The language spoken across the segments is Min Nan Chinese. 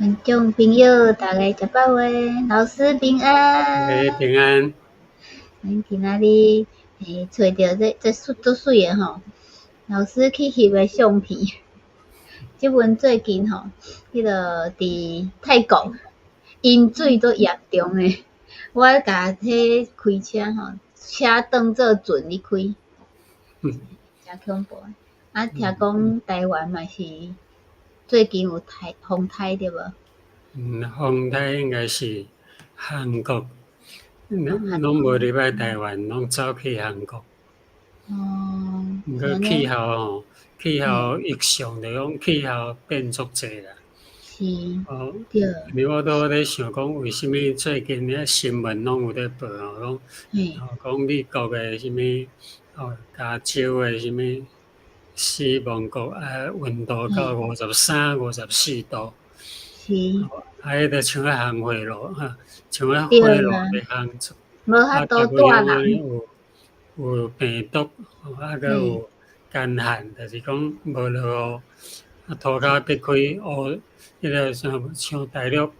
觀眾朋友，大家食飽未？老師平安。欸，平安。咱今仔日揣著這足媠的吼，老師去翕的相片。這陣最近吼，彼个佇泰國淹水足嚴重的，我共彼開車吼，車當做船咧開，誠恐怖。啊，聽講台灣嘛是最近有颱風颱對無？嗯，風颱應該是韓國，攏無入來台灣，攏走去韓國。毋過氣候吼，氣候異常，就講氣候變足濟啦。哦，因為我都咧想講，為啥物最近遐新聞攏有咧報吼，講講美國的啥物哦，加州的啥物死亡國啊，溫度到53、54度。啊，彼個像咧烘火爐，哈，像咧火爐咧烘。無法度蹛人。有病毒，啊，閣有乾旱，就是講無落雨，啊，塗跤必開烏，彼個像像大陸，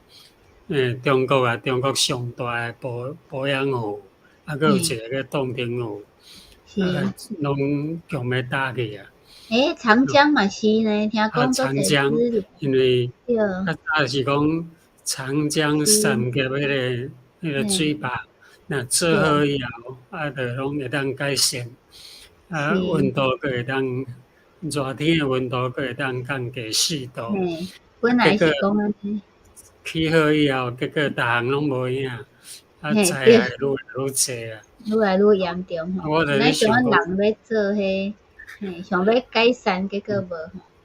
中國啊，中國上大的鄱陽湖，啊，閣有一個叫洞庭湖，啊，攏強欲焦去啊。欸，長江嘛是呢，聽講長江，因為較早是講長江三峽彼個水壩，若做好以後，啊，就攏會當改善，啊，溫度閣會當熱天的溫度閣會當降低4度。本來是講按呢。起好以後，結果逐項攏無影，啊，災害愈來愈濟啊。愈來愈嚴重吼。我就咧想講，人欲做彼，想欲改善，結果無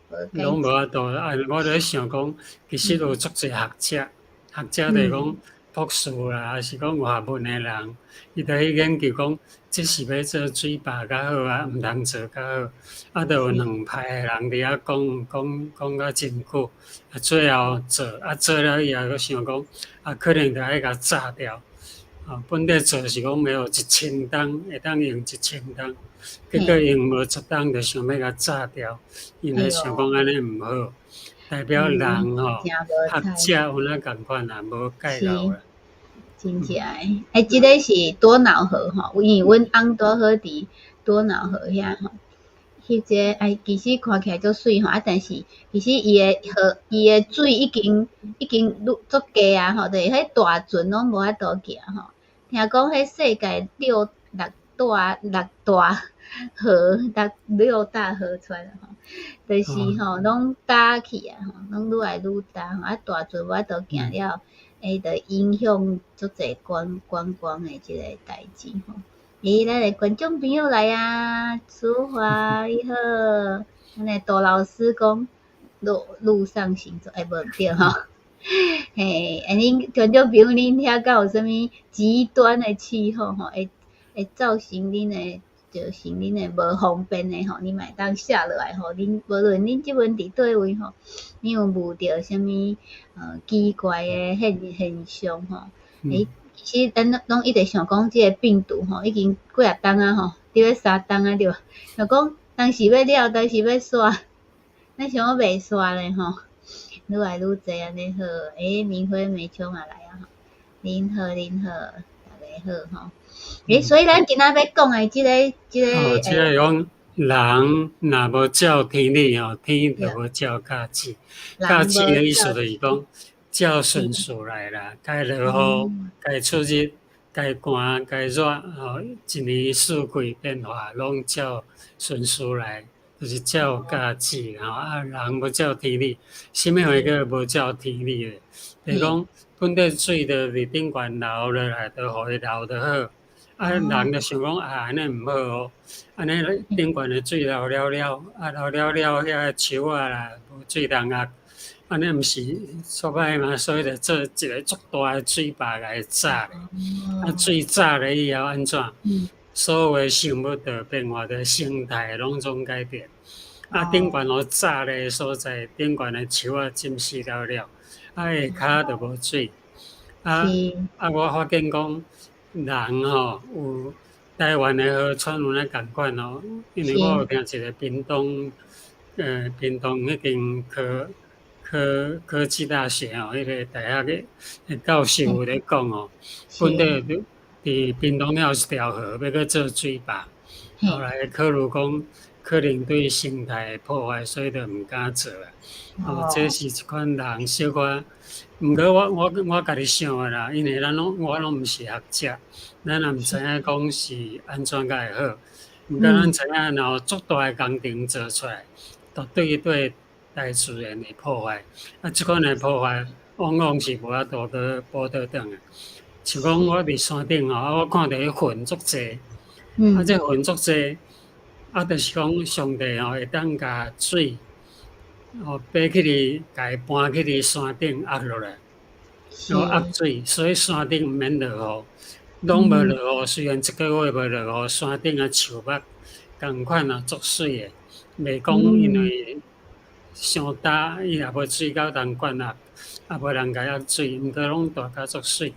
吼，無攏無法度啊！我就咧想講，其實有足濟學者，學者就是講博士啦，抑是講有學問的人，伊就去研究講，這是欲做水壩較好啊，毋通做較好。啊，就有兩派的人佇遐講講講甲真久，啊，最後做，啊，做了以後，閣想講，啊，可能著愛共炸掉。啊，本底做是講欲予1000噸，會當用1000噸，結果用無10冬，就想欲共炸掉，因為想講按呢毋好，代表人吼，學者有哪仝款啊，無蓋牢啦。真正的，欸，這个是多瑙河吼，因為阮翁拄好佇多瑙河遐吼，彼個哎，其實看起來足媠吼，啊，但是其實伊的河，伊的水已經愈足低啊吼，就是彼大船攏無法度行吼。聽講彼世界六大河，六大河川吼，就是吼攏焦去啊，吼，攏愈來愈焦吼，啊，大船無法度行了，會著影響足濟觀光的這個代誌吼。咦，咱的觀眾朋友來啊，淑華你好，咱的杜老師講路上行走，欸，無毋對吼。嘿，啊恁聽眾朋友，恁遐敢有啥物極端的氣候吼？會造成恁的無方便的吼？你嘛會當寫落來吼。恁無論恁這陣佇佗位吼，你有遇著啥物奇怪的現象吼？欸，其實咱攏一直想講這個病毒吼，已經幾若冬啊吼，佇咧3冬啊對無？想講當時欲了，當時欲煞，咱想講袂煞咧吼。愈來愈濟按呢好，欸，明輝美瓊也來啊吼，恁好恁好，大家好吼。欸，所以咱今仔欲講的這個，哦，這個講人若無照天理吼，天就無照教旨。教旨的意思就是講照順序來啦，該落雨，該出日，該寒該熱，吼，一年四季變化攏照順序來，就是照教旨吼。啊，人無照天理，啥物話叫無照天理的？就是講本底水就佇頂懸流落來，就予伊流就好。啊，人就想講啊，按呢毋好哦，按呢頂懸的水流了了，啊流了了，遐個樹仔啦無水通壓，按呢毋是煞歹嘛？所以就做一个足大的水壩共伊炸咧。啊，水炸了以後按怎？所有的生物就變化，就生態攏總改變。啊，頂懸予炸咧所在，頂懸的樹仔浸死了了，啊下跤就無水。啊啊，我發現講人吼有台灣的河川有哪仝款吼，因為我有聽一個屏東，屏東彼間科科技大學吼，彼個大學的教授有咧講吼，本底佇屏東遐有一條河欲閣做水壩，後來考慮講可能對生態會破壞，所以就毋敢做啊。哦，這是一款人小可，毋過我家己想的啦，因為咱攏我攏毋是學者，咱也毋知影講是按怎才會好。毋過咱知影，若有足大的工程做出來，絕對對大自然的破壞。啊，這款的破壞往往是無法度閣補倒轉來。像講我佇山頂吼，啊，我看著彼雲足濟，啊，這雲足濟，啊，就是講上帝吼會當共水，吼，爬起去，共伊搬去佇山頂壓落來，有壓水，所以山頂毋免落雨，攏無落雨。雖然一個月無落雨，山頂的樹木仝款啊足媠的，袂講因為傷焦，伊也無水到通灌壓，也無人共壓水，毋過攏大甲足媠。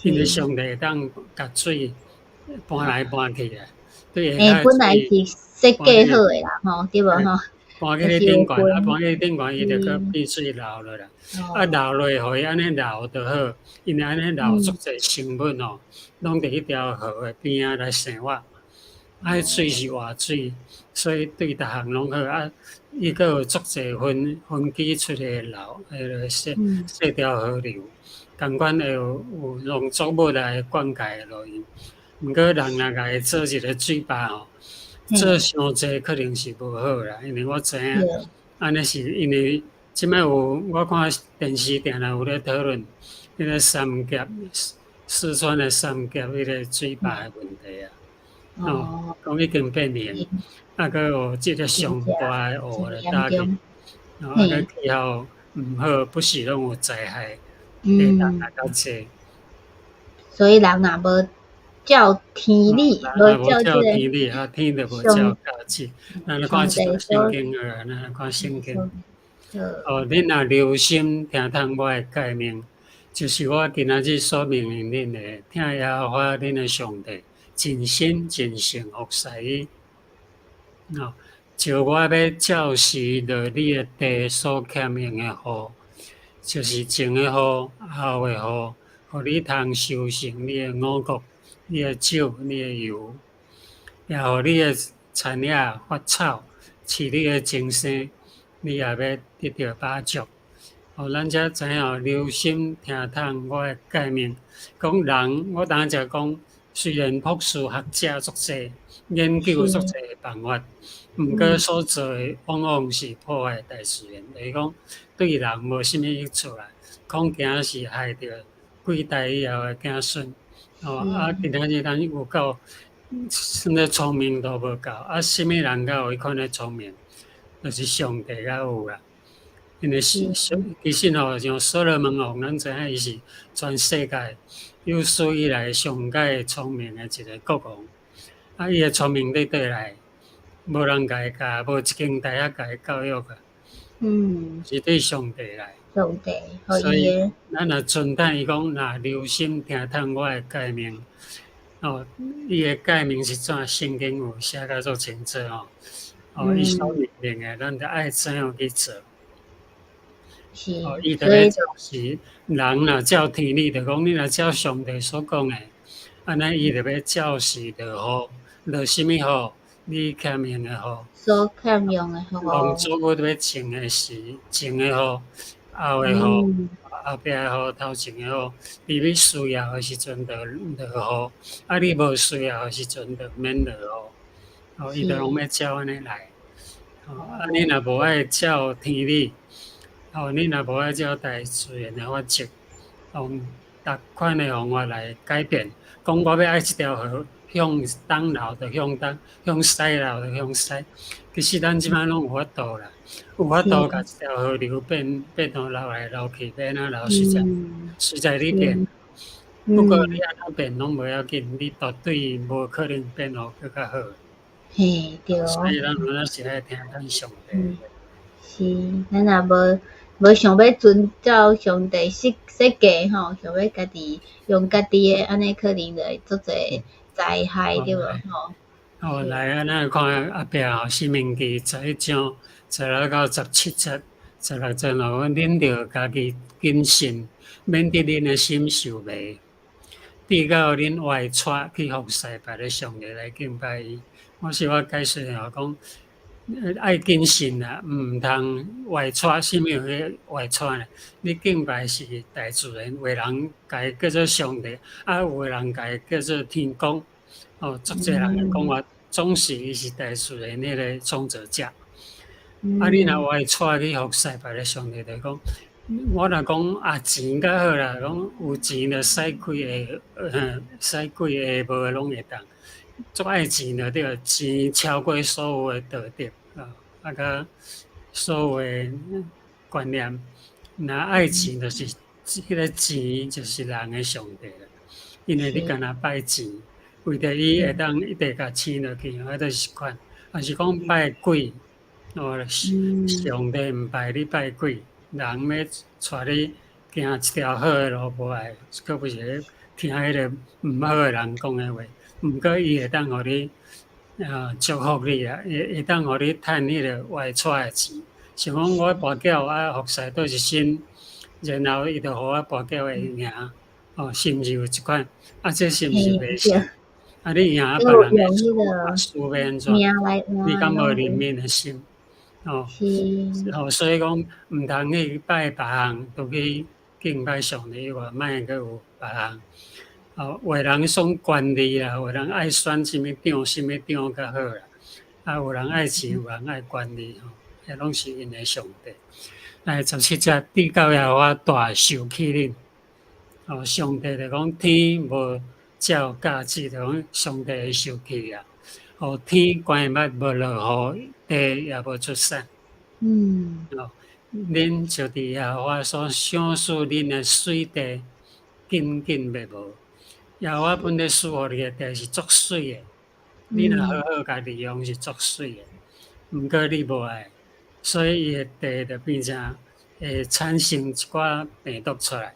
因為上帝會當共水搬來搬去啊，對。欸，本來是設計好的啦，吼，對無吼？搬去咧頂懸，啊，搬去頂懸，伊就閣變水流落來，啊，流落去，予伊按呢流就好，因為按呢流足濟生物吼，攏佇彼條河的邊仔來生活，啊，彼水是活水，所以對逐項攏好啊。伊閣有足濟分支出來流，彼个細細條河流，仝款會有農作物來灌溉的來源。毋過人若共伊做一個水壩吼，做傷濟可能是無好啦，因為我知影，按呢是因為這擺有我看電視定定有咧討論，彼個三峽四川的三峽彼個水壩的問題啊，哦，講已經變形，啊，閣有這個上大的雨來打去，哦，啊，閣氣候毋好，不時攏有災害，地震也較濟。所以人若無照天理，無照這個天理，啊，天就無照教旨。咱來看一段聖經啊，咱來看聖經。哦，恁若留心聽通我的誡命，就是我今仔日所命令恁的，疼耶和華恁的上帝，盡心盡性服侍伊。哦，照我欲照時落你的地所欠用的雨，就是前的雨、後的雨，予你通收成你的五穀、你的酒、你的油，也予你的田野發草，飼你的精牲，你也欲得著飽足。哦，咱才知影留心聽通我的誡命，講人，我當才講，雖然博士學者足濟，研究足濟辦法，毋過所做的往往是破壞大自然，就是講對人無啥物益處啦，恐驚是害著幾代以後的子孫。哦，啊，今仔日咱有夠，啥物聰明都無夠，啊，啥物人才有彼款的聰明？就是上帝才有啦。因為是其實吼，像所羅門王，咱知影伊是全世界有史以來上蓋聰明的一個國王。啊，伊的聰明佇佗來？無人共伊教，無一間大學共伊教育啊。是對上帝來。上帝，所以咱若尊等伊講，若留心聽通我的誡命，哦，伊的誡命是怎？聖經有寫甲足清楚吼。哦，伊所命令的，咱著愛怎樣去做。哦，伊著咧就是人若照天理，就講你若照上帝所講的，按呢伊著欲照時落雨，落啥物雨？你欠用的雨。所欠用的雨。農作物欲種的時，前的雨，後的雨，後壁的雨，頭前的雨，你欲需要的時陣就落雨，啊，你無需要的時陣就免落雨。哦，伊就攏欲照按呢來。哦，啊，你若無愛照天理，哦，你若無愛照大自然的法則，用逐款的方法來改變，講我欲愛這條河向東流就向東，向西流就向西。其實咱這擺攏有法度啦，有法度共這條河流變變佗流來流去，欲按怎流隨在隨在你變。不過你按怎變攏無要緊，你絕對無可能變予閣較好。嘿，對。所以咱有當時愛聽咱上帝。是，咱若無想欲遵照上帝設計吼，想欲家己用家己的，按呢可能就會足濟災害，對無吼？哦，來啊，咱來看後壁吼，申命記11章16到17節， 16節咯，恁著家己謹慎，免得恁的心受迷，致到恁歪跙去服侍別个上帝來敬拜伊。我小可解釋下講，愛謹慎啊，毋通歪跙，啥物叫歪跙呢？你敬拜是大自然，有的人共伊叫做上帝，啊，有的人共伊叫做天公。哦，足濟人的講法，總是伊是大自然彼个創造者。啊，你若歪跙去服侍別个上帝，就講，我若講啊錢較好啦，講有錢就使鬼會，使鬼會無的攏會當。足愛錢就對，錢超過所有的道德啊，啊佮所有的觀念。若愛錢就是彼個錢就是人的上帝啦，因為你干焦拜錢，為著伊會當一直共請落去，啊，就是款，抑是講拜鬼。哦，上帝毋拜你拜鬼，人欲帶你行一條好的路無愛，閣不是咧聽彼个毋好的人講的話。毋過伊會當予你啊祝福你啊，會當予你趁彼个歪跙的錢。像講我跋筊啊，服侍倒一身，然後伊就予我跋筊會贏，哦，是毋是有這款？啊，這是毋是迷信？啊，你贏啊，別人的輸啊，輸欲按怎？你敢無憐憫的心？哦，哦，所以講毋通去拜別項，都去敬拜上帝，話莫閣有別項。哦，有的人爽權力啦，有的人愛選啥物長，啥物長較好啦。啊，有人愛錢，有人愛權力，吼，彼攏是𪜶的上帝。來17節，致到耶和華大受氣恁。哦，上帝就講天無照教旨，就講上帝會受氣啊。哦，天關捌無落雨，地也無出產。哦，恁就佇耶和華所賞賜恁的媠地，緊緊滅無。耶和華本咧賜予你的地是足媠的，你若好好共利用是足媠的。毋過你無愛，所以伊的地就變成會產生一寡病毒出來。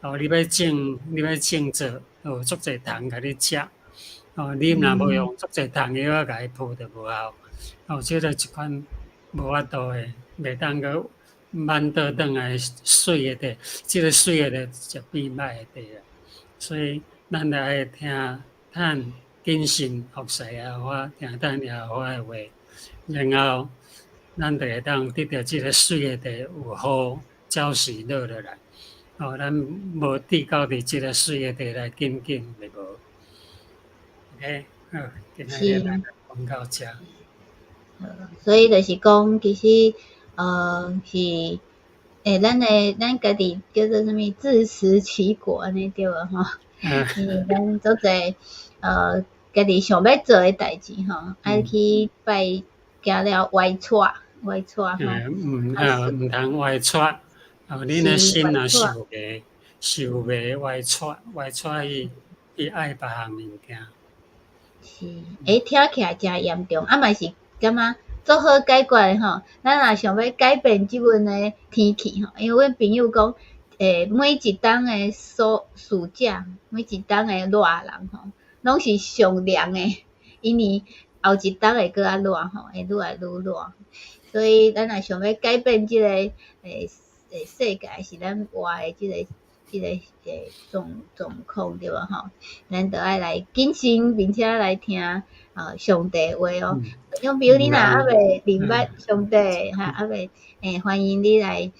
哦，你欲種，你欲種作，有足濟蟲共你食。哦，你若無用足濟蟲藥仔共伊撲就無效。哦，這就一款無法度的，袂當閣挽倒轉來媠的地，這个媠的地就變歹的地啊。所以咱著愛聽趁謹慎服侍耶和華，聽趁耶和華的話，然後咱就會當得著這个媠的地有雨照時落落來。哦，咱無致到佇這个媠的地來緊緊滅無。OK，好，今仔日咱講到遮。所以就是講，其實，是，咱的咱家己叫做啥物自食其果按呢對無吼？因為咱足濟，家己想欲做的代誌吼，愛去拜，行了歪跙，歪跙吼。毋通歪跙，哦，恁的心若受迷，受迷歪跙，歪跙去愛別項物件。是，聽起來誠嚴重，啊嘛是感覺足好解決的吼。咱若想欲改變這陣的天氣吼，因為阮朋友講，每一冬的暑假，每一冬的熱人吼，攏是上涼的，因為後一冬會閣較熱吼，會愈來愈熱。所以咱若想欲改變這個世界，是咱活的這個狀況對無吼？咱著愛來謹慎，並且來聽上帝話哦。像比如你若猶未認捌上帝，哈，猶未歡迎你來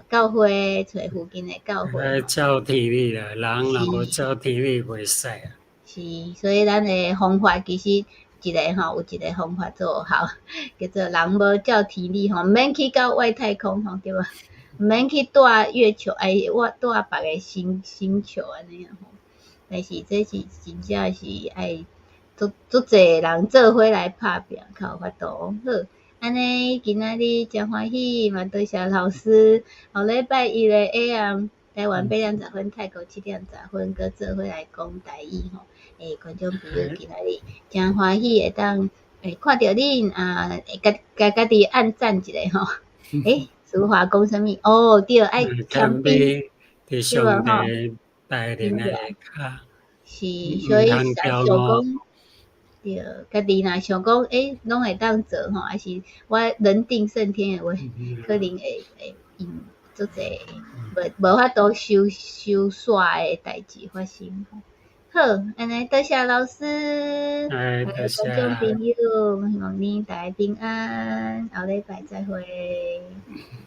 教會，揣附近的教會。愛照天理啦，人若無照天理袂使啊。是，所以咱的方法其實一个吼，有一个方法做好，叫做人無照天理吼，毋免去到外太空吼，對無？毋免去蹛月球，哎，我蹛別个星球按呢吼。但是這是真正是愛足足濟人做伙來拍拚，較有法度。好，按呢今仔日誠歡喜，嘛多謝老師。後禮拜一的下暗，台灣8點10分，泰國7點10分，閣做伙來講台語吼。觀眾朋友今仔日誠歡喜會當看著恁啊，會共家己按讚一下吼。淑華講啥物？哦，對，愛謙卑，佇上帝帶領的下，是，所以想講，對，家己若想講，欸，攏會當做吼，還是我人定勝天的話，可能會用足濟無法度收收煞的代誌發生。好，按呢多謝老師，哎，多謝。觀眾朋友，希望恁大家平安，後禮拜再會。